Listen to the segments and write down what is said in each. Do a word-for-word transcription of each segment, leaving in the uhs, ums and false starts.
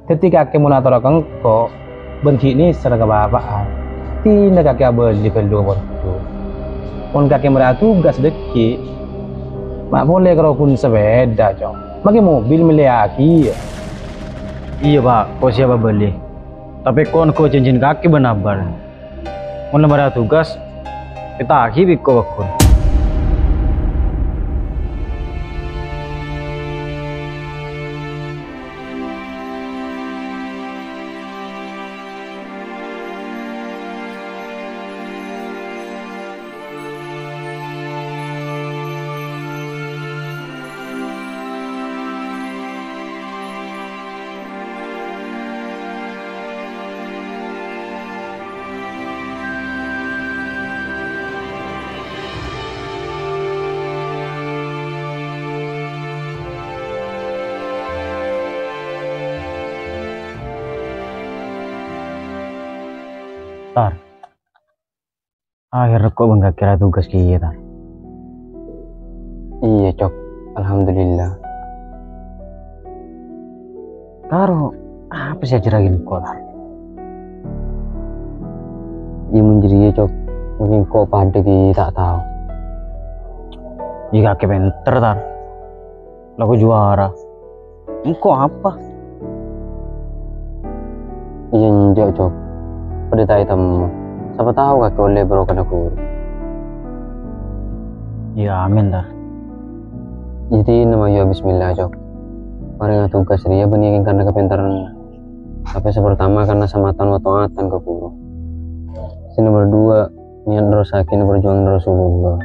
Dhâddhi kakè mon atoro' ka engko', bân ghi' nèser ka bapa'an. Dinah kakè abâli ghâllu ka pondhuk. Mon kakè marè atugas dhâggi', ma' polè karo ghun sepèda, Cong. Makè mobil mellèyaghi, yâ. Iyâ, Pa', ko' siap abâli. Tapè ko' ongghu jhânjhina kakè bân abâ'. Mon la marè atugas, ètaghi bi' ko' bâkkun. Tar. Akhèrra ko' bân kakè la atugas kèya, Tar. Iyâ, Cok. Alhamdulillah. Karo apa sè èajhârraghi engko', Tar? Iyâ, mon jârèya, Cok. Mungkin ko' padâ ghi' ta' tao. Iyâ, kakè pènter, Tar. Lako juara. Engko' apa? Iyâ, enjâ', Cok. Padâ ta' ètemmo. Sapa tao kakè ollè bhârokana ghuru. Iyâ, amin, Tar. Jadi, namanya bismillah, Cok. Marènga tugas rèya bânnè karena kapènterran. Tapè sè partama karena samatan wa ta'atan ka ghuru. Sè nomer dua, niat nerrossaghi parjuwângan Rasulullah.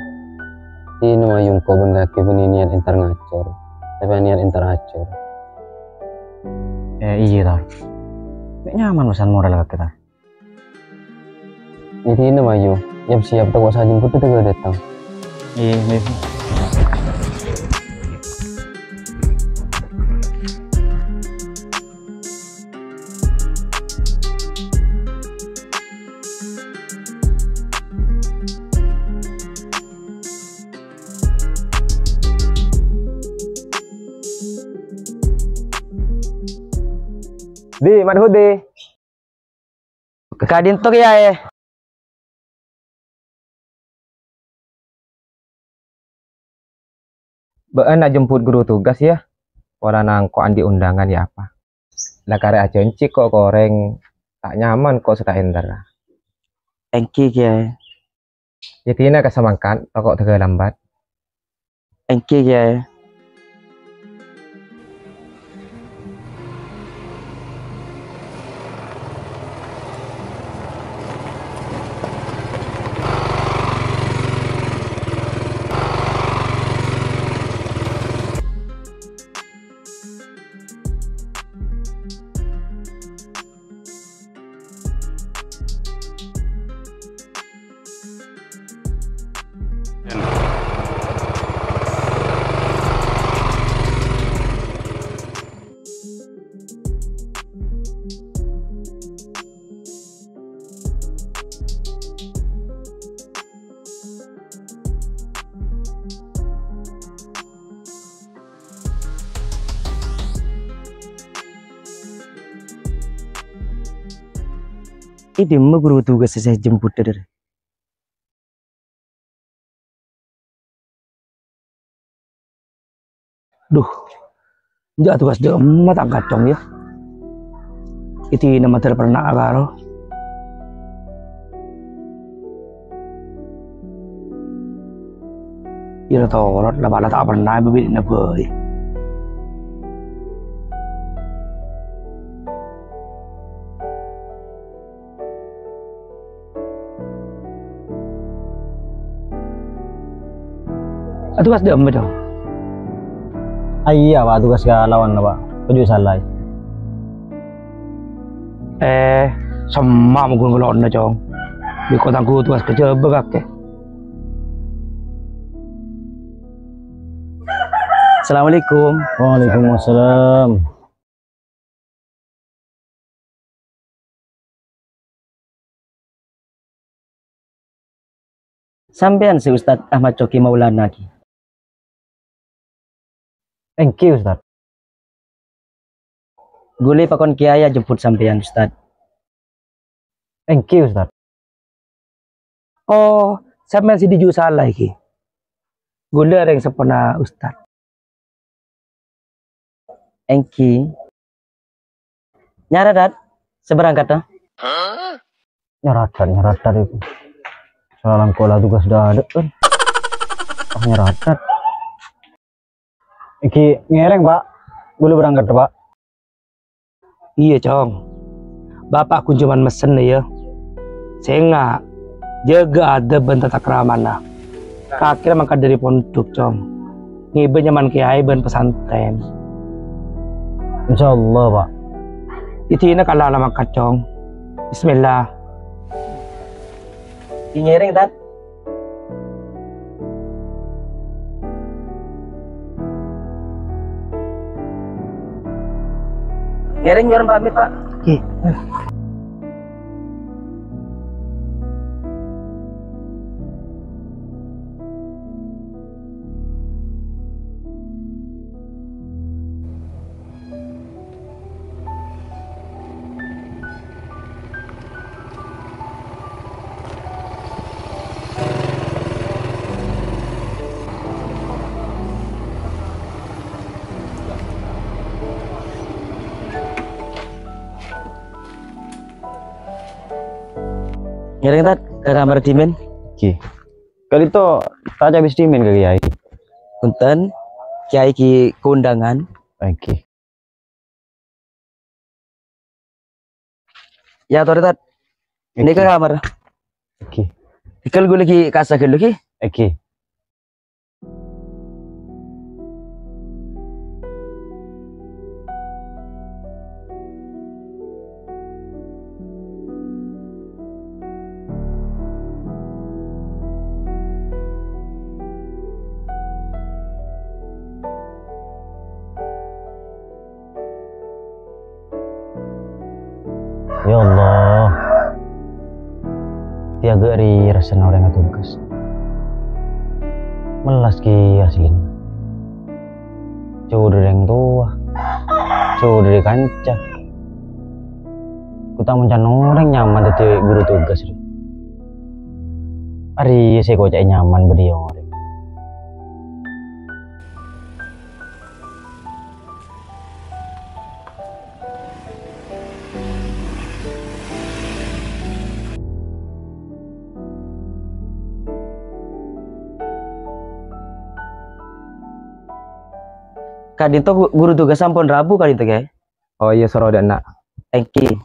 Dina mayu engko' bân kakè bânnè niat entar ngajhâr, tapè niat entar ajhâr. Eh, iyâ, Tar. Mè' nyaman pesan moral kakè, Tar. Dina mayu, siap-siap tako' sajembhut tèghâ dâteng. Iyâ, iyâ. Di, Madhudi. Ka'dinto kèya, eh. Bâ'na ajembhut ghuru tugas, yâ? Polana engko' andi' undangan, yâ apa? La karè ajhânjhi ko' korèng ta' nyaman ko' sè ta' entar. Èngghi, Kèyaè. Yâ dina ka samangkat, tako' tèghâ lambat. Èngghi, Kèyaè. È dimma ghuru tugas sè jemputtâ, Dâr? Dhu, jhâ' tugas dâ' emma ta' kacong, yâ. Èdina mator pernah karo. Iyâ, torot la, pala ta' pernah bibitna bhâi. Atugas dâ' emma, Cong? Ah, iyâ, Pa', atugas ka lawanna, Pa'. Toju' salaè. Eh, semma' mo ghun ngelona, Cong. Biko tanggu tugas kerja bengak, eh. Assalamualaikum. Waalaikumsalam. Sampèyan sè Ustadz Ahmad Coki Maulana ghi? Èngghi, Ustadz. Ghulâ èpakon kèyaè ajemput sampèyan, Ustad. Èngghi, Ustad. Oh, sampèyan sè diju sala èngghi. Ghulâ rèng seppona Ustad. Èngghi. Nyarè, Tad, sè berangkat, ah? Nyarè, Tad, nyarè, Tad, itu. Salah engko' la tugas dâdâ, kan. Oh, nyarè, Tad. Èngghi ngèrèng, Pak. Ghulâ berangkat, Pak. Iyâ, Cong. Bapa' ghun coma messen, yâ. Sènga', jâgâ adab bân tata kramana. Kakè la mangkat dâri pondhuk, Cong. Ngibâ nyamana kèyaè bân pesantren. Insyaallah, Pak. Idina kala la mangkat, Cong. Bismillah. Ngèrèng, Tad. Ngèrèng, nyo'on pamit, Pak. Oke. Ngèrèng, Tad, ka kamar dhimèn. Oke. Ka'dinto ta' cabis dhimèn ka Kèyaè. Bhunten, Kèyaè ghi' kaonḍhângan. Oke. Yâ, torè, Tad. Nèka kamar. Oke. Tèngghâl ghulâ ghi' kassa' ghâllu, ghi. Oke. Ya Allah. Tèyaghâ' rèya rassana orèng atugas. Mellas kèya asllina. Jhâu dâri orèng towa. Jhâu dâri kanca. Ghu ta' mon can orèng nyaman dhâddhi ghuru tugas rè. Arèya sè èkoca'è nyaman bâdâ è orèng. Ka'dinto gu-, ghuru tugas sampon rabu ka'dinto, Kè. Oh iyâ, soro dâ' enna'. Thank you.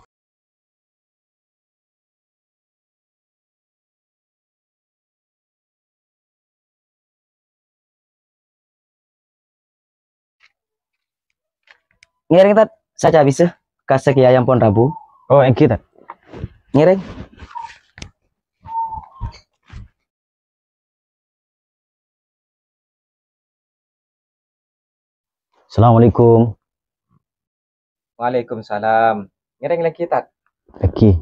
Ngèrèng, Tad, saca bisa, kassa' kèya ampon rabu. Oh, èngghi, Tad. Ngèrèng. Assalamualaikum. Waalaikumsalam. Ngèrèng lagi, Tad? Lagi.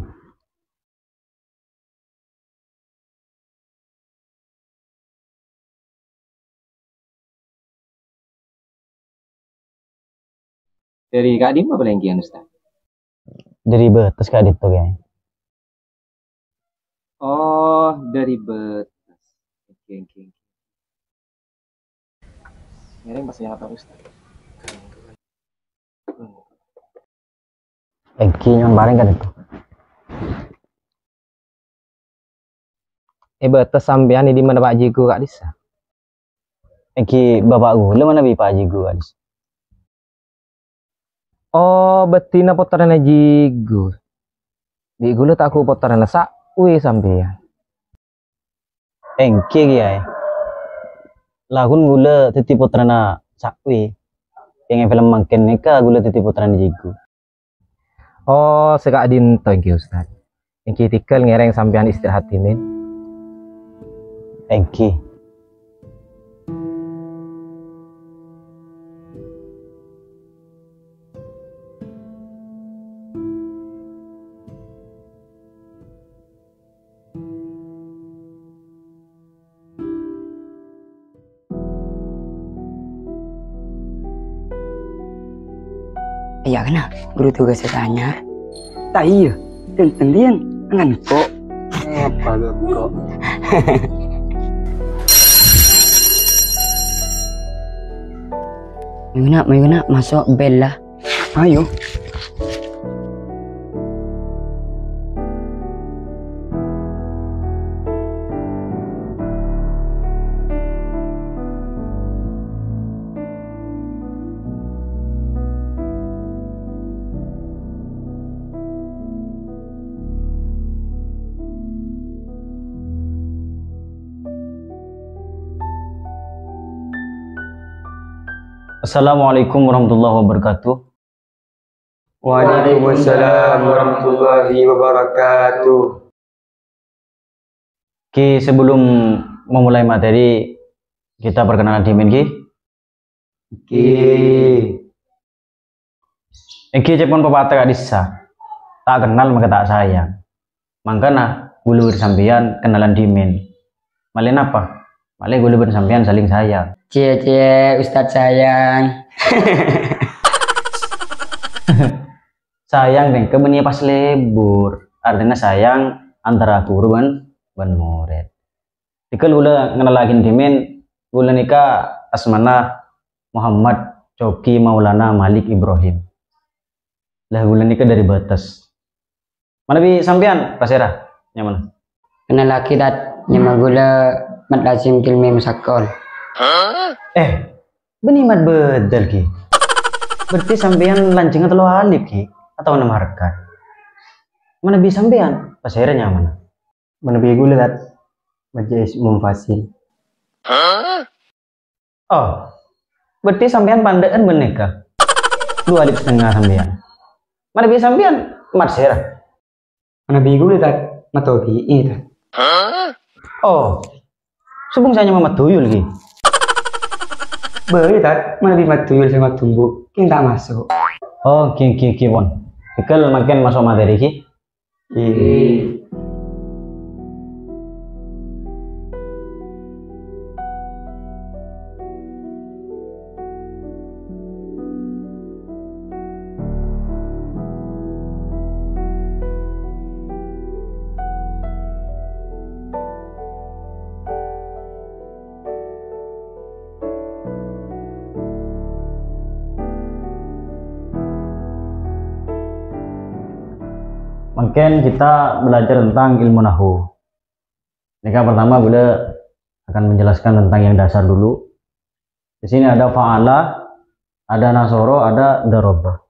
Dâri ka'dimma palènggiyan, Ustaz? Dâri Bâtes ka'dinto, Kè. Oh, dâri Bâtes. Oke, oke, oke. Ngèrèng pas nyapa, Ustaz. Èngghi nyaman parèng ka'dinto. È Bâtes sampèyan è dimma, Pak Jigo, ka'dissa'? Èngghi bapa' ghulâ manabi Pak Jigo, ka'dissa'? Oh, bâddhina pottrana Jigo. Bi' ghulâ ta' ghu pottrana Sa'wi sampèyan. Èngghi, Kèyaè. Laghun ghulâ dhâddhi pottrana Sa'wi. Kèng è film mangkèn nèka ghulâ dhâddhi pottrana Jigo. Oh, saka'dinto èngghi, Ustaz. Èngghi tèngghâl ngèrèng sampèyan istirahat dhimèn. Èngghi. Ya kèna, guru tugas saya tanya. Ta' iyâ, ten-, tendian, engan kok. Apa lu kok? Mayuna, mayuna, maso' bella. Ayo. Assalamualaikum warahmatullahi wabarakatuh. Waalaikumsalam warahmatullahi wabarakatuh. Ki, sebelum memulai materi, kita perkenalan dimiyan, Ki. Ki. Èngghi ca'èpon pepatah ka'dissa', "Ta' kennal maka ta' sayang." Mangkana, ghulâ bân sampèyan kennalan dimiyan. Malè napa? Malè ghulâ bân sampèyan saling sayang. Cie-cie, Ustadz sayang. Sayang nèka bânnè pas lebur. Artèna sayang antara ghuru bân, bân morèd. Dhika ghulâ ngennallaghi dimiyan, ghulâ nèka asmana Muhammad Coki Maulana Malik Ibrahim. Lah ghulâ nèka dâri Bates. Manabi sampèyan, pasèra? Nyamana? Kennallaghi, Tad, nyama ghulâ Mat Lazim Tilmi Musakkol. Eh, bânnè Mat bâdâl, Ki. Berarti sampèyan lanjhângnga tello alif, Ki, atau ennem harkat. Manabi sampèyan, pasèra nyamana? Manabi ghulâ, Tad, Majelis Umum Fasil. Oh, berarti sampèyan pandâ'ân bân nèka. Dua alif setengah sampèyan. Manabi sampèyan, Mat sèra? Manabi ghulâ, Tad, Mat Tobi'i, Tad. Oh, sobung sè nyama Mat Tuyul, Ki. Bâli, Tad, manabi Mat Tuyul sè Mat Tumbu, kèng ta' maso'. Oh, Ki, Ki, Ki, pon. Dhika mangkèn maso' materi, Ki. Iyâ. Mungkin kita belajar tentang ilmu nahwu. Ini kan pertama, ghulâ akan menjelaskan tentang yang dasar dulu. Di sini ada fa'ala, ada nasoro, ada daraba.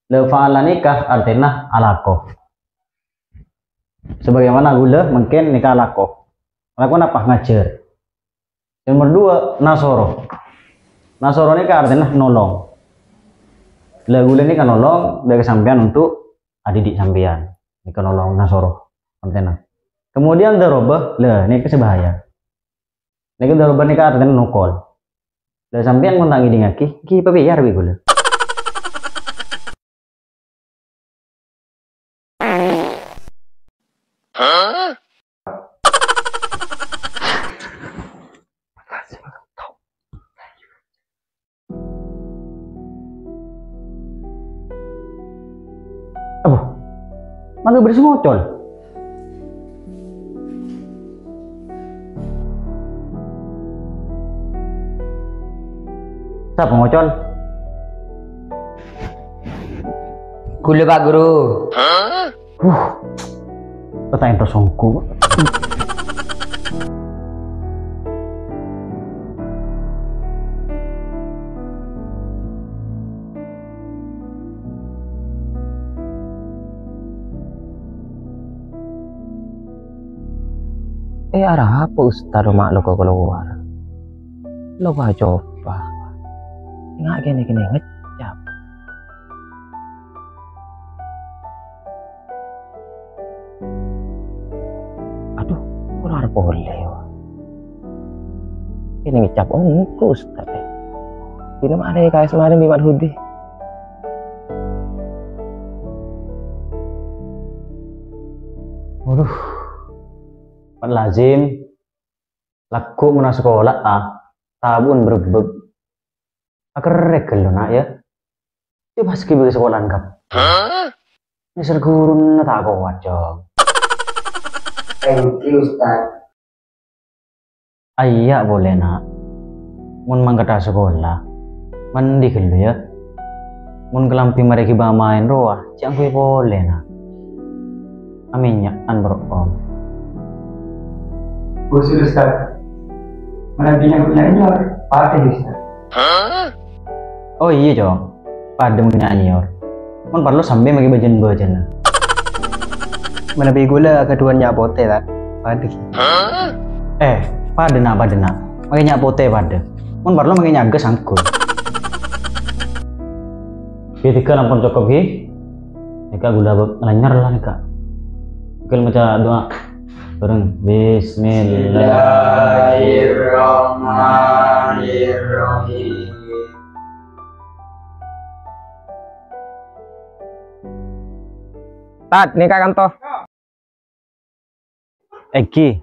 Lah, fa'ala nèka artèna alako. Sebagaimana ghulâ mungkin nèka alako. Alako napa? Ngajhâr. Yang nomor dua, nasoro. Nasoro nèka artèna nolong. Lah, ghulâ nèka nolong dâ' ka sampèyan untuk adidik sampèyan. Nèka nolong nasoro artèna. Kemudian daraba, lah, nèka sè bahaya. Nèka daraba nèka artèna nokol. Lah, sampèyan mon ta' ngèdingngaghi, ghi' pabiyar bi' ghulâ. Abbhu, mangga bârâs ngocol. Sapa ngocol? Ghulâ, Pak Guru. Huh, ta' èntos ongghu. Eh, arapa Ustad ma' loko kalowar? Loko acopa. Nga' kene-kene ngecap. Aduh, kalowar pole, wa. Kene ngecap ongghu Ustad, eh. Dina mare kaes mare bi' Mat Hudi. Waduh. Mat Lazim. Lagghu' mon asakola, a, tabu'en bârebbhâk. Akerrek ghâllu, Na', yâ. Iyâ pas ghi' bi' sakolaan, Kak. Nyèsèr ghuruna ta' kowat, Cong. Thank you, Ustaz. Ayyâ' polè, Na'. Mon mangkadhâ sakola, mandi ghâllu, yâ. Mon kalambhi marè ghi' bâ' maèn rowa, jhâ' angghuy polè, Na'. Amènya'an, Bro, Om. Khusus, Ustaz. Manabi nyambu'na Inyor, padâ, Ustaz. Oh iyâ, Cong. Padâ mangkèn nya' Inyor. Mon parlo sampè' makè bâjân-bâjânna. Manabi ghulâ kadhuwân nya' potè, Tad. Padâ. Eh, padâ, Na', padâ, Na'. Makè nya' potè padâ. Mon parlo makè nya' ghâs angghuy. Ghi, tiga lampun cokop, ghi. Nèka ghulâ bâ-, ngalanyèr la nèka. Ghi, maca du'a bhâreng. Bismillah. Bismillahirrahmanirrahim. Tad, nèka kanto. Èngghi.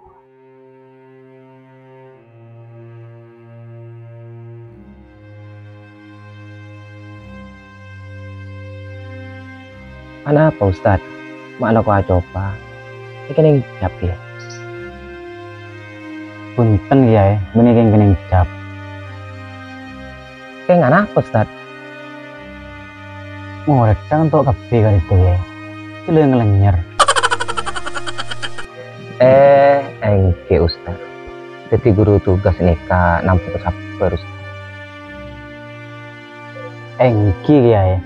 Anapa, Ustad? Ma' lako acopa? Èkennèng cap, yâ? Bhunten, Kèyaè, bânnè kèng kennèng cap. Kèng anapa, Ustad? Morèdda ènto' kabbhi ka'dinto, yâ. Ghellâ' ngalanyèr. Eh, èngghi, Ustad. Dhâddhi ghuru tugas nèka nampa sabbhâr, Ustad. Èngghi, Kèyaè.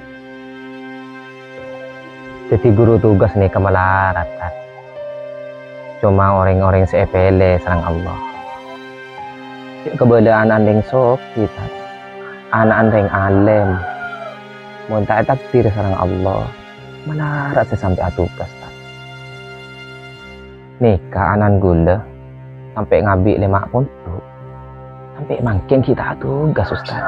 Dhâddhi ghuru tugas nèka malarat, Tad. Coma orèng-orèng sè èpèlè sareng Allah. Jhâ' kabâlâ ana'na rèng soghi, Tad. Ana'na rèng alèm. Mon ta' ètakdir sareng Allah, malarat sè sampè' atugas, Tad. Nèka ana'na ghulâ sampè' ngabi' lèma' pondhuk. Sampè' mangkèn ghi' ta' atugas, Ustad.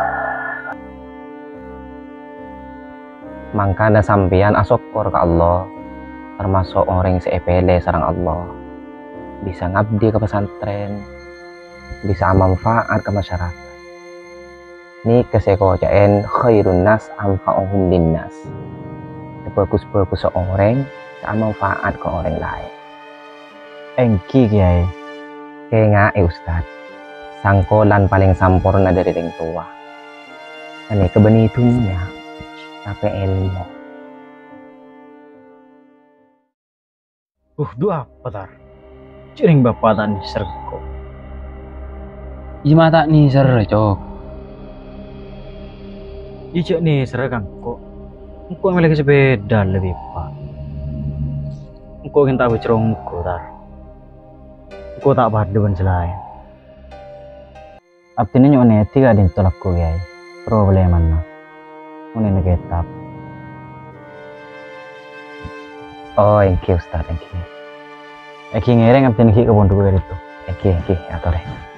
Mangkana sampèyan asokkor ka Allah, tamaso' orèng sè èpèlè sareng Allah, bisa ngabdi ka pesantren, bisa amanfaat ka masyarakat. Nèka sè èkoca'è khairun nas anfa'uhum linnas. Sabhâghus-bhâghussa orèng sè amanfaat ka orèng laèn. Èngghi, Kèyaè. Kènga'è, Ustad. Sangkolan palèng samporna dhâri rèng towa. Ghânèka bânnè dhunnya, tapè èlmo. Uh, du'a apa, Tar? Jhâ' rèng bapa' ta' nèsèr engko'. Iyâ, ma' ta' nèsèr, Cok. Iyâ, jhâ' nèsèr ka engko'. Engko' mellèaghi sepèda lebbi pa'. Engko' kèng ta' bâjronggu, Tar. Engko' ta' padâ bân sè laèn. Abdhina nyo'on èdhi ka'dinto lagghu, Kèyaè. Problèmana. Mon ènga' kètab. Oh, èngghi, Ustad, èngghi. Èngghi ngèrèng abdhina ghi' ka pondhuk ka'dinto. Èngghi, èngghi, atorè.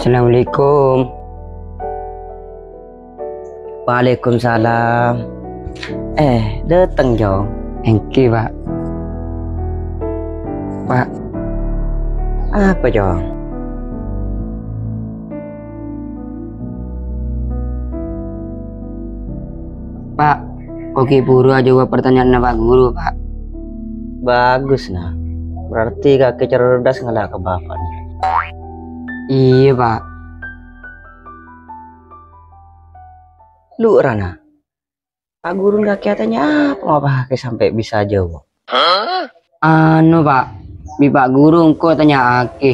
Assalamualaikum. Waalaikumsalam. Eh, dâteng, Cong. Èngghi, Pa'. Pa'. Apa, Cong? Pa', engko' ghi' bhuru ajâwâb partanya'anna Pa' Guru, Pa'. Bagus, Na'. Berarti kakè cerdas ngala' ka bapa'na. Iyâ, Pa'. Lu, Rana. Pa' Guru kakè atanya apa ma' kakè sampè' bisa ajâwâb? Anu, Pa', bi' Pa' Guru engko' ètanya'aghi.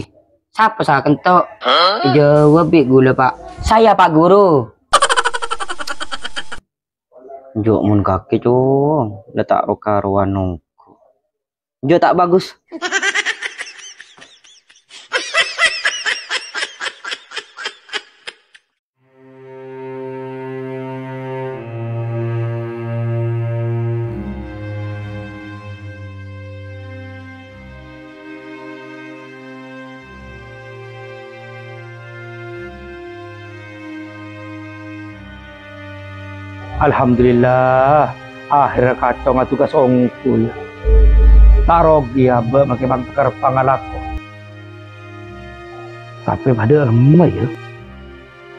Sapa sè kento'? Èjâwâb bi' ghulâ, Pa'. Saya, Pa' Guru. Enjâ' mon kakè, Cong, la ta' ro-karowan ongghu. Enjâ' ta' bagus. Alhamdulillah, akhèrra Kaco ngadugas ongghu, yâ. Ta' rogi abâ' makè pangkèr pangalako. Tapè padâ remma, yâ.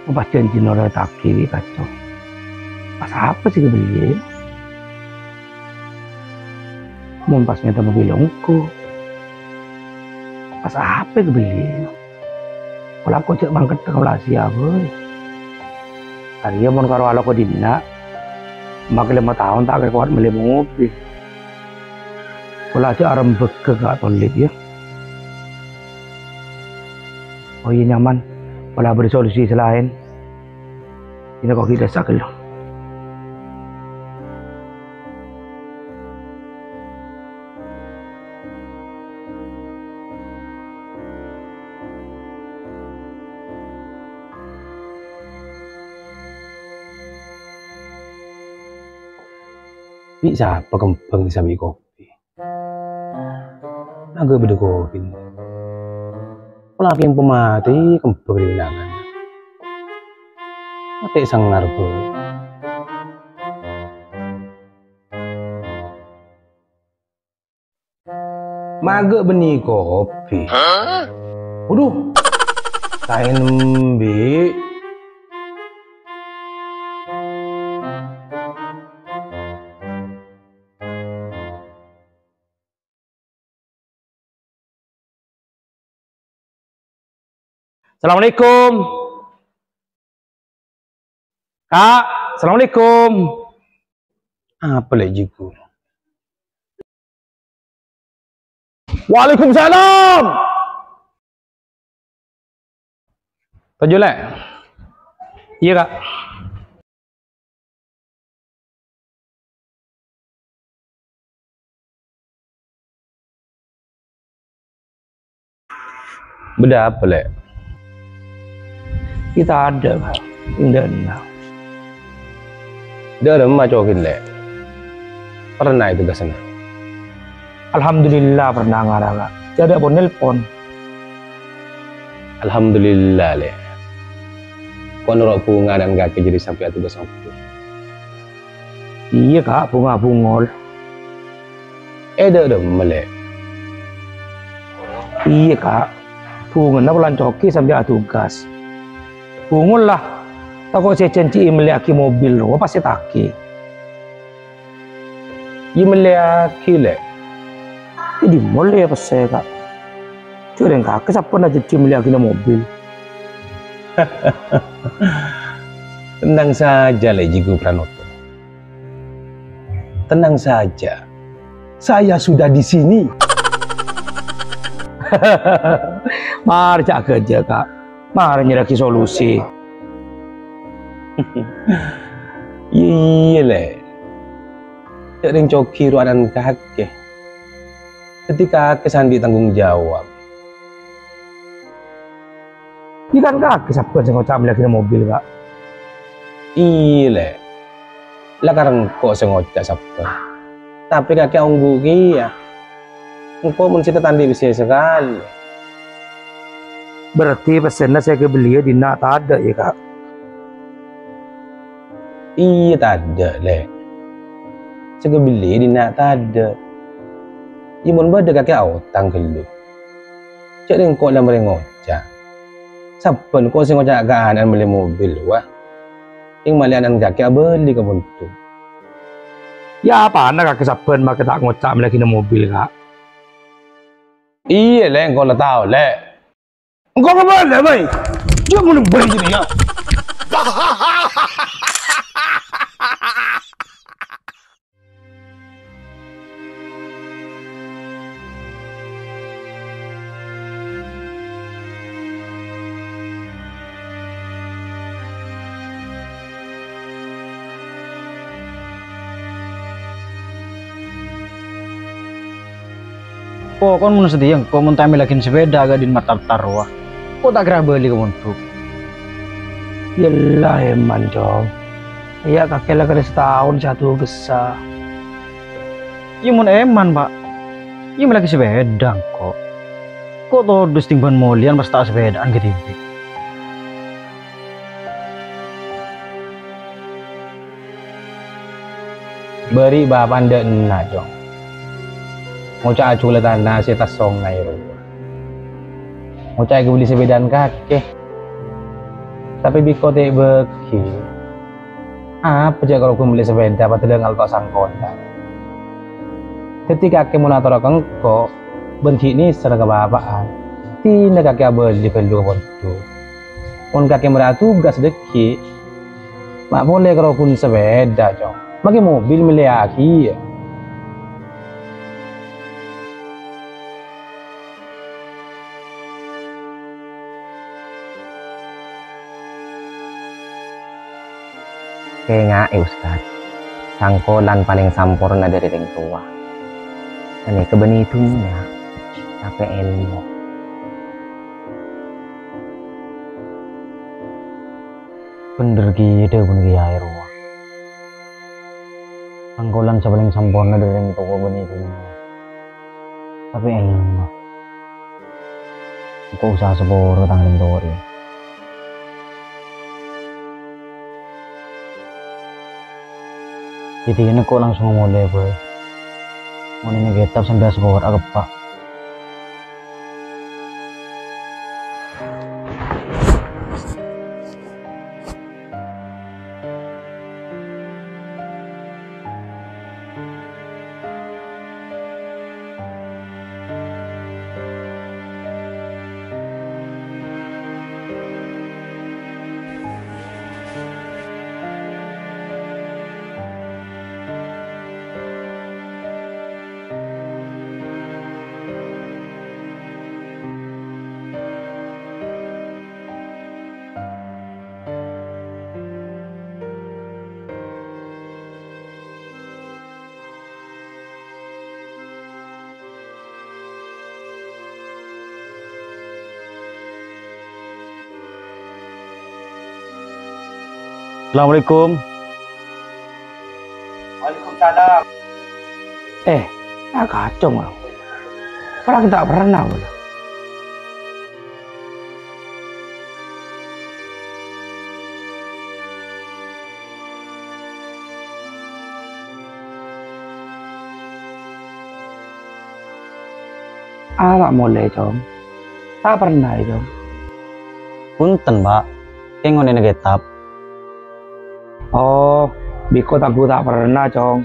Mon pas janjina orèng taghi bi' Kaco. Pas apa sè èkabelliyâ, yâ? Mon pas mènta mobil ongghu. Pas apa èkabelliyâ, yâ? Pola engko' jhâ' mangkèt ka Malaysia, boy. Arèya mon karo alako dinna', makè lèma taon ta' kèra kowat mellè mobil. Pola jhâ' arembhâghâ ka' tolèp, yâ. Oh iyâ, nyaman. Pola bâdâ solusi sè laèn. Ina kok kita sakel. Bi' sapa kembhâng sè bi' kopi? Angghâ bâdâ kopi. Pola kèng pamatè kembhâng ri nangan. Matè sangar, bâ. Maghâ bânnè kopi. Waduh, ta' ènembi'. Assalamualaikum. Ka', assalamualaikum. Apa lè' jiyâ? Waalaikumsalam. Toju', Lè'. Iyâ, Ka'. Bâdâ apa, Lè'? Kita ada, Pak. Indahna. Dâ'remma cokèn, Lè'? Pernah itu gasana? Alhamdulillah, pernah ngara, Ka'. Jhâ' dâ' pon-nelpon. Alhamdulillah, Lè'. Ko' noro' bhungana kakè jârèya sampè' atugas ongghu. Iyâ, Ka', bhunga bungol. È, dâ'-, dâ'remma, Lè'? Iyâ, Ka'. Bhungana pola cokèn sampè' atugas. Bungol la, tako' sè èjhânjhi èmellèyaghi mobil rowa pas ètaghi. Iyâ mellèyaghi, Lè'. È dimma lè' pèssè, Ka'? Jhâ' rèng kakè sabbhân ajhânjhi mellèyaghina mobil. Tenang saja, Lè' Jigu Pranoto. Tenang saja. Saya sudah di sini. Mara jhâ' ghâjâ, Ka'. Mara nyerraghi solusi. Iyâ, iyâ, Lè'. Jhâ' rèng cokèn rowa ana'na kakè. Dhâddhi kakè sè andi' tanggung jawab. Iyâ kan kakè sabbhân sè ngoca' mellèyaghina mobil, Ka'. Iyâ, Lè'. La karè engko' sè ngoca' sabbhân. Tapè kakè ongghu kèya. Engko' mon sèttong ta' andi' pèssè sakalè. Berarti pèssèna sè èkabelliyâ dinna' tadâ', yâ, Ka'? Iyâ, tadâ', Lè'. Sè èkabelliyâ dinna' tadâ'. Iyâ, mon bâdâ kakè aotang ghâllu. Jhâ' rèng engko' la marè ngoca'. Sabbhân engko' sè ngoca' ka ana'na mellè mobil, wah. Kèng malè ana'na kakè abâli ka bhunten. Yâ, apana kakè sabbhân makè ta' ngoca' mellèyaghina mobil, Ka'? Iyâ, Lè', engko' la tao, Lè'. Engko' ngabâlâ, bâi. Jhâ' mon bâi jârèya. Pokon mon satèya engko' mon ta' mellèyaghina sepèda ka din matar-tar rowa. Ko' ta' kèra bâli ka pondhuk. Yella, èman, Cong. Iyâ, kakè la karè sataon sè adugassa. Iyâ, mon èman, Pa'. Iyâ, mellèyaghi sepèda engko'. Ko' todus tèngbân molèyan pas ta' sepèdaan kadhibi'. Bâri' bapa'na dâ' enna', Cong. Ngoca' ajhuwâlâ tana sè è attas songay rowa. Ngoca' èkabelli sapèdaan kakè. Tapè bi' engko' ta' èbâghi. Apa jhâ' karo ghun mellè sapèda padâ la ngaltowa sangkolan. Dhâddhi kakè mon atorra ka engko', bân ghi' nèser ka bapa'na. Dinah kakè abâli ghâllu ka pondhuk. Mon kakè marè atugas dhâggi', ma' polè karo ghun sapèda, Cong. Makè mobil mellèyaghi, yâ. Kaènga'è, Ustad, sangkolan palèng samporna dâri rèng towa. Ghânèka bânnè dhunnya, tapè èlmo. Bhender kèya dhâbuna Kèyaè rowa. Sangkolan sè palèng samporna dâri rèng towa bânnè dhunnya. Tapè èlmo. Engko' usaha sapora tang rèng towa rèya. Dhâddhi engko' langsung molè bhâi. Mon ènga' kètab sampè' sapora akeppa'. Assalamualaikum. Waalaikumsalam. Eh, ta' kacong, Bang. Padahal ta' pernah, Bang. Apa molè, Cong? Ta' pernah, Cong. Punten, Pak. Kèng onèna kètab. Oh, bi' engko' tangghu ta' pernah, Cong.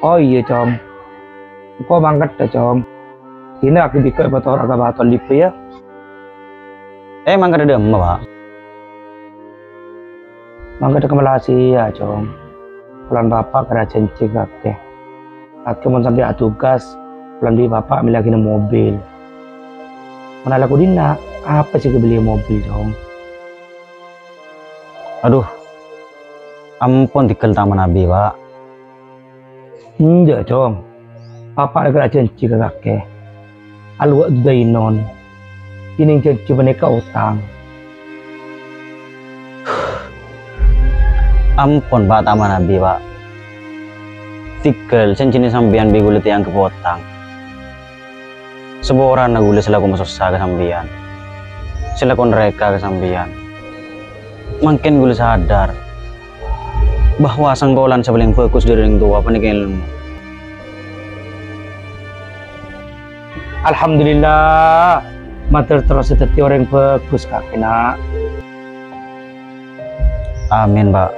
Oh iyâ, Cong. Engko' mangkèdhâ, Cong. Dinah ghi' bi' engko' èpatoro' ka Baton Libâ, yâ. Eh, mangkèdhâ dâ' emma, Pak? Mangkèdhâ ka Malaysia, Cong. Polana Bapa' ghâra ajhânjhi ka kakè. Kakè mon sampè' atugas, polana bi' Bapa' mellèyaghina mobil. Mon alako dinna', apa sè èkabelliyâ mobil, Cong? Adhu, ampon tèngghâl ta' manabi, Pak. Enjâ', Cong. Bapa' rèya ghâra ajhânjhi ka kakè. Al-wa'du dainon. Dhinèng jhânjhi panèka otang. Ampon, Pak, ta' manabi, Pak. Tèngghâl jhânjhina sampèyan bi' ghulâ ta' èangghep otang. Saporana ghulâ sè lako masossa ka sampèyan, sè lako narèka ka sampèyan. Mangkèn ghulâ sadar bahwa sangkolan sè palèng bhâghus dâri orèng towa panèka èlmo. Alhamdulillah, mator terros dhâddhi orèng bhâghus kakè, Na'. Amin, Pak.